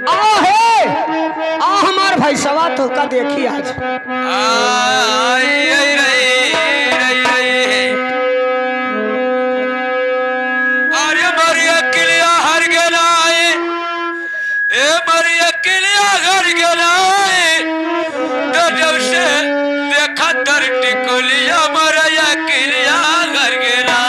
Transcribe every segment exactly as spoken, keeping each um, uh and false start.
आ हे, आ हमार भैंसवा तोहका देखी आज। आई, आई, रई, रई, रई। अरे मरिया किलिया हर गेला है, ए मरिया किलिया हर गेला है। तो जब से देखा तर टिकुलिया मरिया किलिया हर गेला।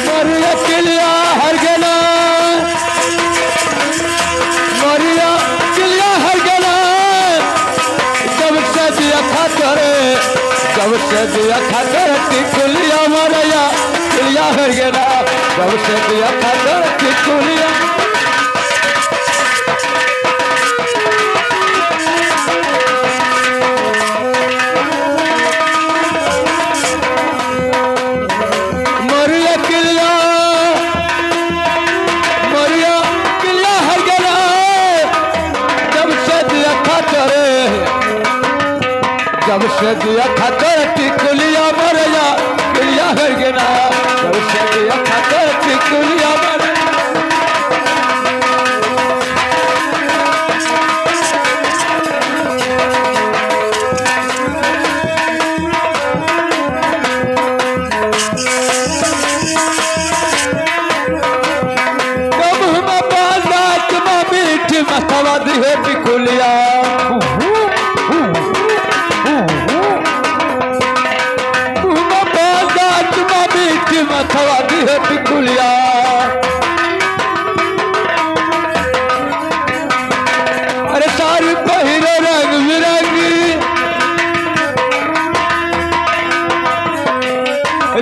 मरिया किलिया हर गेला, मरिया किलिया हर गेला। जब से दिया खातर, जब से दिया खातर टिकुलिया मरिया किलिया हर गेला। जब से दिया खातर टिकुलिया। मरिया किलिया, मरिया किलिया हर गेला। जब से दिया खातर, जब से दिया खातर टिकुलिया मरिया किलिया हर गेला। जब से दिया खातर टिकुलिया मरिया। कब हम बाजात मा मीठ मथवा दिहे टिकुलिया। हम बाजात मा मीठ मथवा दिहे टिकुलिया। अरे साड़ी पहिरे रंग बिरंगी,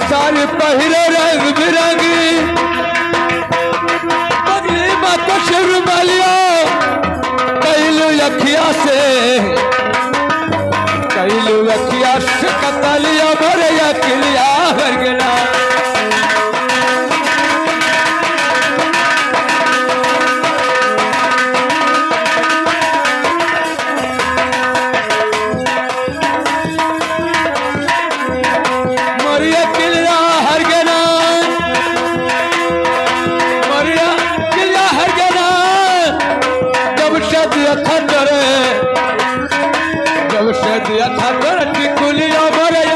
साड़ी पहिरे रंग बिरंगी, पगली मा कसूर मलिया, कैलू अखिया से, कैलू अखिया से कतलिया भरे अखिलिया भर गेला। मरिया किलिया हर गेला, मरिया किलिया हर गेला। जब से दिया खातर, जब से दिया खातर टिकुलिया मरिया।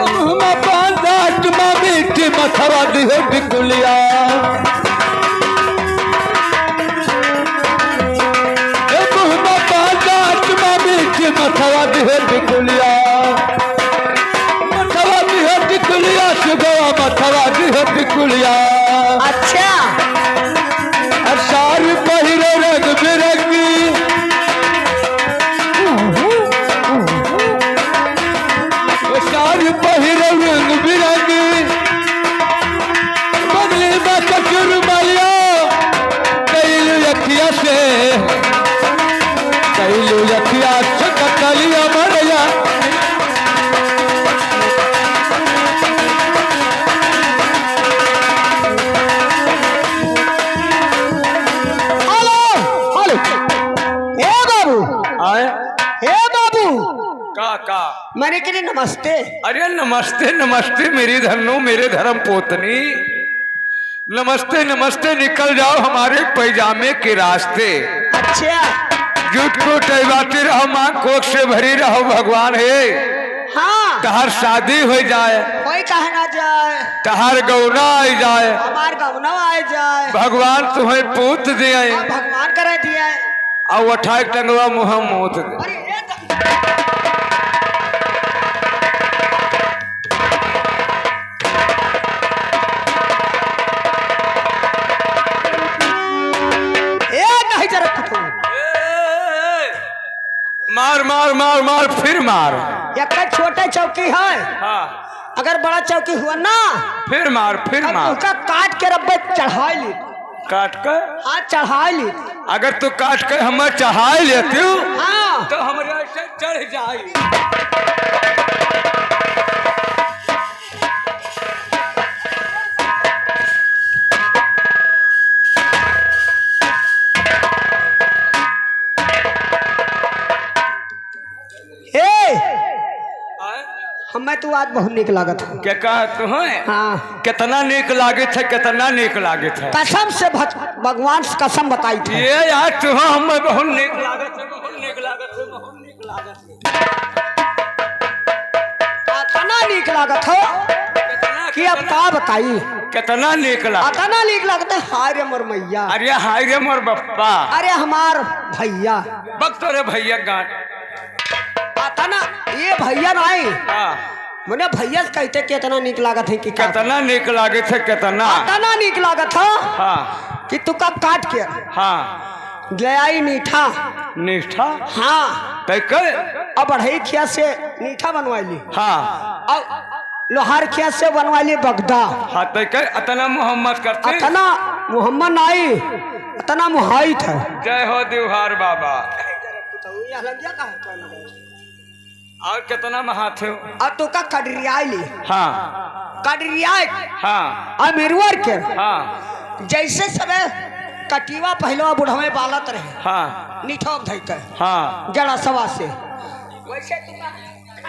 मुँह मा पान दाँत मा मीठ मथवा दिहे टिकुलिया। ए मुँह मा पान दाँत मा मीठ मथवा दिहे टिकुलिया। मथवा दिहे टिकुलिया सुगवा मथवा दिहे टिकुलिया। अच्छा। आ साड़ी पहिरे रंग बिरंगी। ओ साड़ी पहिरे रंग बिरंगी। पगली मा कसूर मलिया। कैलू अखिया से, कैलू अखिया से कतलिया मरिया। हेलो, हेलो। ए बाबू। आए? ए बाबू। का, का? मने के लिए नमस्ते। अरे नमस्ते, नमस्ते मेरी धन्नो, मेरे धर्म पोतनी। नमस्ते, नमस्ते, निकल जाओ हमारे पैजामे के रास्ते। अच्छा। जूठ को टैबाते रहो, माँ कोख से भरी रहो, भगवान हे। हाँ। तहार शादी होइ जाए। कोई कहा ना जाए। तहार गौना आइ जाए। हमार गौना आइ जाए। भगवान तुम्हें पूत दिए। हाँ, भगवान करे दिए। अउ उठाए टंगवा मुँह मूत दे। अरे, ए त- मार, मार, मार, मार, फिर मार। एक छोटे चौकी है। हाँ। अगर बड़ा चौकी हुआ ना, फिर मार, फिर तब मार। उसका काट के रब्बे चढ़ाई ली। काट के? हाँ, चढ़ाई ली। अगर तू काट के हमें चढ़ाई लेती हूँ, हाँ। तो हमरे ऐसे चढ़ जाई। ए, आय? हमें तू आज बहुत नीक लागत है। क्या कहा तू है? हाँ। कितना नीक लागत है, कितना नीक लागत है। कसम से भग-, भगवान से कसम बताई थे। ये यार तू हमें बहुत नीक लागत है, बहुत नीक लागत है, बहुत नीक लागत है। अतना नीक लागत हो कितना, कि अब कितना? का बताई? कितना नीक लागत? अतना नीक लागत है, हाय रे मोर मैया। अरे हाय रे मोर बप्पा। अरे हमार भैया। बक तोरे भैया गांठ। अतना, ये भैया नहीं। हाँ। मने भैया से कहते कितना नीक लागत है कि का? कितना नीक लागत है, कितना? अतना नीक लागत हो हाँ। कि तू का काट के हाँ। ले आई नीठा। नीठा? हाँ। तै के? अब अढ़ई खिया से नीठा बनवाई ली। हाँ। अब लोहार खिया से बनवाई ली बगदा। हाँ, तै के अतना मोहम्मद करते? अतना मोहम्मद नाई, अतना मुहाई था। जय हो देवहार बाबा। और कितना महाथे हो? अब तो का कड़रियाई ली। हाँ। कड़रियाई। हाँ। अब मिरुअर के। हाँ। जैसे सबे कटिवा पहलवा बुढ़वे बालत रहे। हाँ। निठोक धई के। हाँ। जड़ा सवा से। वैसे तू का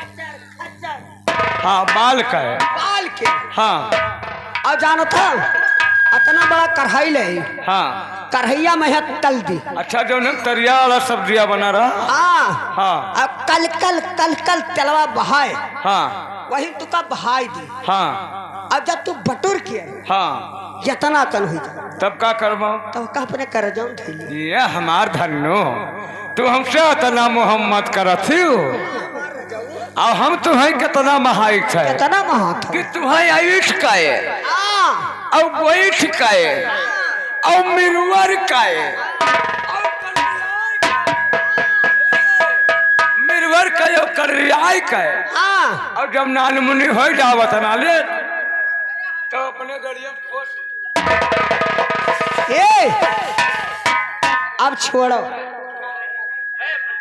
खच्चर, खच्चर। हाँ, बाल का है। बाल के। हाँ। और जानत हो, अतना बड़ा कढ़ाई ले। हाँ। कढ़ैया में है तल दी। अच्छा, जो ना तरिया वाला सब्जिया बना रहा। हाँ। हाँ। अब कल कल कल कल तेलवा बहाए। हाँ। वही तू का बहाई दी। हाँ। अब जब तू बटुर के हाँ। जितना कन हुई जा। तब का करबो? तब का अपने कर जाऊं थैली। ये हमार धन्नो, तू हमसे अतना मोहम्मद करत ही हो। अब हम तुम्हें कितना महाई थे। कितना महा था। कि तुम्हें ऐठ काए, हाँ। और बैठ काए, और मिरुअर काए, मिरुअर काए, और कड़रियाई काए। हाँ। और जब नानमुनी हो जावत ना ले, तो अपने गड़िया में खोस। ए, अब छोड़ो।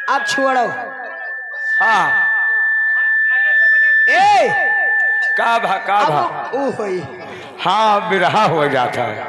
अब छोड़ो। हाँ। ए! का भा, का भा? अब ऊ होई। हाँ, बिरहा हो जाता है।